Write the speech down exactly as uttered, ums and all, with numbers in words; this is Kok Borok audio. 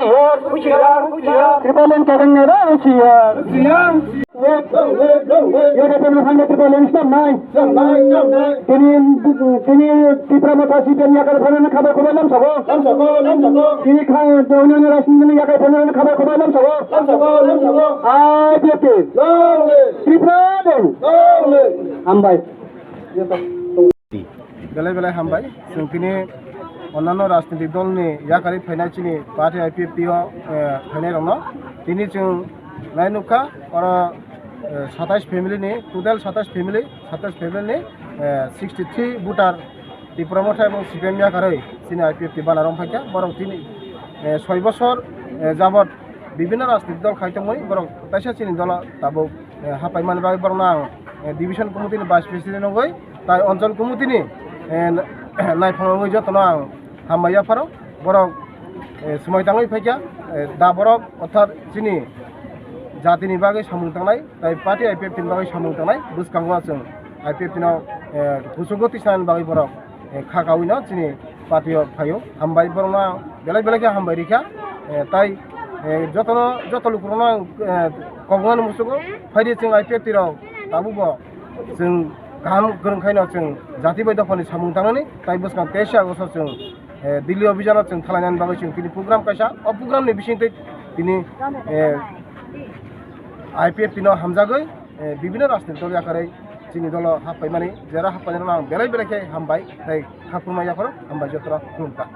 Husiar, husiar, husiar. Tripalian kagangnairok husiar. Husiar. Yada Tripalian stop nai. Stop nai, stop nai. Tini, tini Tipra Motha C P M yakar phano khabar khobai lamsao. Lamsao, lamsao. Tini kha, onno rajniti yakar phano khabar khobai lamsao. Lamsao, lamsao. I P F T. Long live. Tripura Motha. Long live. Hambai. Belai belai hambai. Chwng tini onnanno rajnitik dolni yakarwi phainai chini party I P F T o, eh, phainairokno. Tini chwng nai nukha, oro, eh, satais family ni, total satais family, satais family ni, eh, sixty three voter Tipra Motha ebong C P M yakarwi chini I P F T bana rong phaikha. Borok tini, eh, soi bosor, eh, jabot bibhinno rajnitik dol khai tongmani, borok taisa chini dolo tabuk, eh, hapaimani bagwi borokno ang, eh, division committee ni vice president wngwi tai onchol committee ni, eh, naiphang wngwi jotono ang hambai yapharo. Borok, eh, swmai tangwi phaikha, eh, da borok orthat chini jatini bagwi samung tangnai, tai party I P F T ni bagwi samung tangnai, bwskango chwng I P F T no, eh, kuchugo tisnani bagwi borok, eh, kha kaui no chini party o phaio. Hambai borokno belai belai khe hambai rikha, eh, tai, eh, jotono, joto lukurokno ang, eh, kobongmani muchugo phaidi chwng I P F T rok tabukbo chwng kaham kwrwng khaino chwng jati bai dophani samung tangnani, tai bwskang teisa August o chwng, eh, Delhi obhijano chwng thalainani bagwi chwng tini program kaisa, o program ni bisingtwi tini, eh, I P F T no hamjagwi, eh, bibhinno rajnitik dol yakarwi chini dolo happaimani, jera happainirokno ang belai belai khe hambai, tei khaphurma yapharo hambai jotono khulumkha.